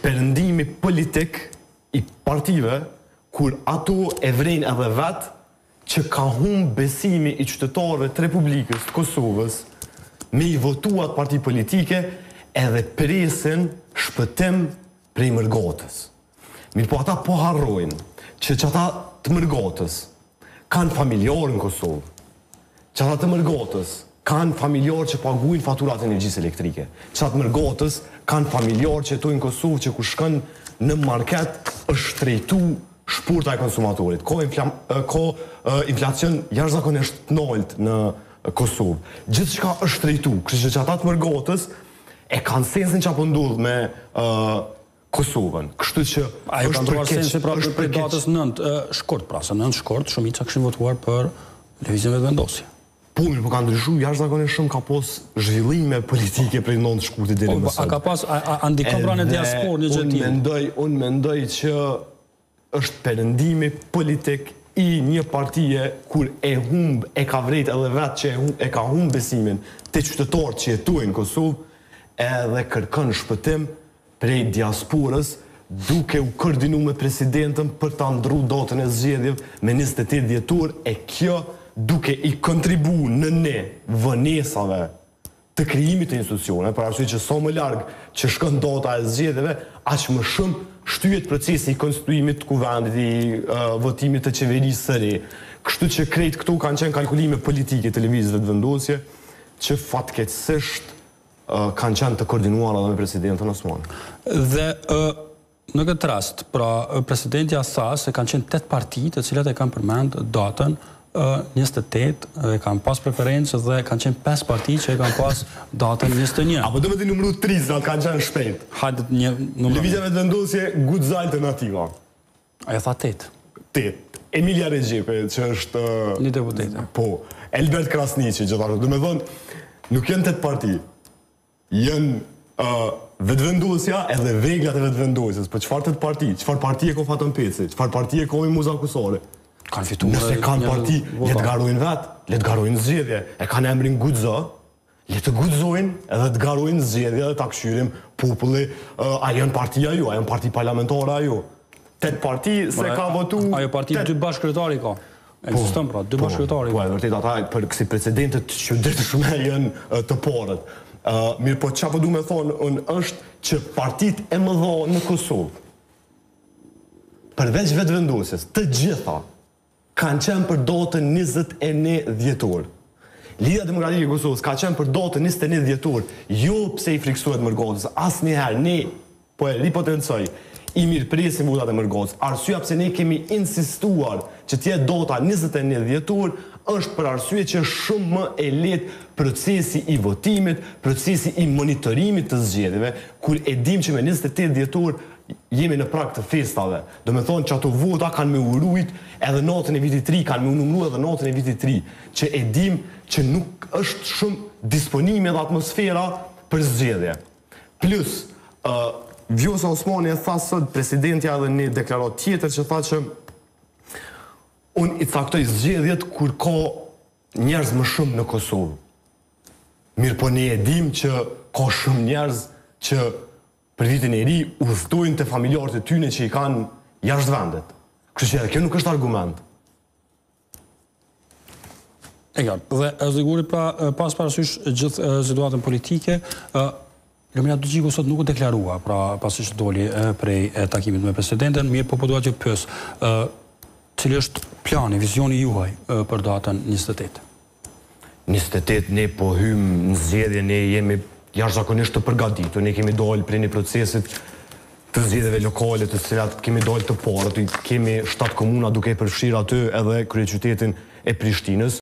perëndimi politik i partive kur ato e vrejnë edhe vetë që ka humb besimi i qytetarëve të Republikës të Kosovës me i votu atë parti politike edhe presin shpëtim prej mërgatës. Mirëpo ata po harrojnë që qata të mërgatës kanë familjarë në Kosovë. Qata të mërgatës kanë familjarë që paguajnë faturat e energjisë elektrike. Qata të mërgatës kanë familjarë që jetojnë në Kosovë që kur shkon në market është shtrejtu shporta e konsumatorit. Ka inflam, ka inflacion jashtëzakonisht të naltë në Kosovë. Gjithçka është shtrejtu, kështu që qata të mërgatës e kanë sensin çka po ndodh me Kosovën. Kështu që Ajo ka ndërruar sensi pra për prej datës 9 shkurt, pra se 9 shkurt shumica kishin votuar për Lëvizjen Vetëvendosje. Po, mirë, po ka ndryshu jashtëzakonisht shumë ka pos zhvillime politike prej 9 shkurtit deri po, më sot. A ka pas a, a, a ndikon pra në diasporë një gjë e tillë? Unë mendoj, unë mendoj që është perëndimi politik i një partie kur e humb, e ka vrejt edhe vetë që e, e ka humb besimin te qytetarët që jetojnë në Kosovë, edhe kërkon shpëtim prej diasporës duke u koordinu me presidenten për ta ndrru datën e zgjedhjeve me 28 dhjetor e kjo duke i kontribu në ne vonesave të krijimit të institucioneve, për arsye që sa më larg që shkon data e zgjedhjeve, aq më shumë shtyhet procesi i konstituimit të kuvendit, i votimit të qeverisë së re. Kështu që krejt këto kanë qenë kalkulime politike të Lëvizjes Vetëvendosje, që fatkeqësisht kanë qenë të koordinuara edhe me presidenten Osmani. Dhe në këtë rast, pra presidentja tha se kanë qenë 8 parti të cilat e kanë përmend datën 28 dhe kanë pas preferencë dhe kanë qenë 5 parti që e kanë pas datën 21. Apo do me t'i numru 3, se kanë qenë shpejt. Hajde një numër. Lëvizja Vetëvendosje, Guxo Alternativa. Ajo tha 8. 8. Emilia Rexhepi, që është... Një deputete. Po. Elbert Krasniqi, gjithashtu. Do me thonë, nuk janë 8 parti. Janë uh, Vetëvendosja edhe veglat e Vetëvendosjes. Po çfarë 8 parti? Çfarë partie ka Faton Peci? Çfarë partie ka Mimoza Kusari? Kanë fituar. Nëse kanë parti, le të garojnë vetë, le të garojnë zgjedhje. E kanë emrin Guxo, Le të guxojnë edhe të garojnë zgjedhje dhe ta kqyrim populli a janë parti a jo, a janë parti parlamentare a jo. Tetë parti se ka votu... Ajo parti dy bashkëkryetarë i ka. Po, Ekziston pra, dy po, bashkëkryetarë i ka. Po, e vërtet ata për kësi precedente të çuditshme janë të parët. Mirë, po çka po du me thonë unë është që partitë e mëdha në Kosovë, përveç Vetëvendosjes, të gjitha, kanë qenë për datën 21 dhjetor. Lidhja Demokratike e Kosovës ka qenë për datën 21 dhjetor, jo pse i frikësohet mërgatës, asnjëherë ne po e ripotencoj, i mirëpresim votat e mërgatës. Arsyeja pse ne kemi insistuar që të jetë data 21 dhjetor është për arsye që është shumë më e lehtë procesi i votimit, procesi i monitorimit të zgjedhjeve, kur e dimë që me 28 dhjetor jemi në prag të festave. Do me thonë që ato vota kanë me u rujt edhe natën e vitit ri, kanë me u numru edhe natën e vitit ri, që e dim që nuk është shumë disponimi dhe atmosfera për zgjedhje. Plus, uh, Vjosa Osmani e tha sot presidentja edhe një deklaratë tjetër që tha që unë i caktoj zgjedhjet kur ka njerëz më shumë në Kosovë. Mirë po ne e dim që ka shumë njerëz që për vitin e ri udhëtojnë te familjarët e tyne që i kanë jashtë vendit. Kështu që edhe kjo nuk është argument. E qartë. Dhe Ziguri pra pas parasysh gjithë situatën politike, ë Lumir Abdixhiku sot nuk u deklarua, pra pasi që doli prej takimit me presidenten, mirë po po dua t'ju pyes, ë cili është plani, vizioni juaj për datën 28? 28 ne po hymë në zgjedhje, ne jemi jashtëzakonisht të përgatitur, ne kemi dalë prej një procesit të zgjedhjeve lokale, të cilat kemi dalë të parët, kemi 7 komuna duke e përfshirë aty edhe kryeqytetin e Prishtinës.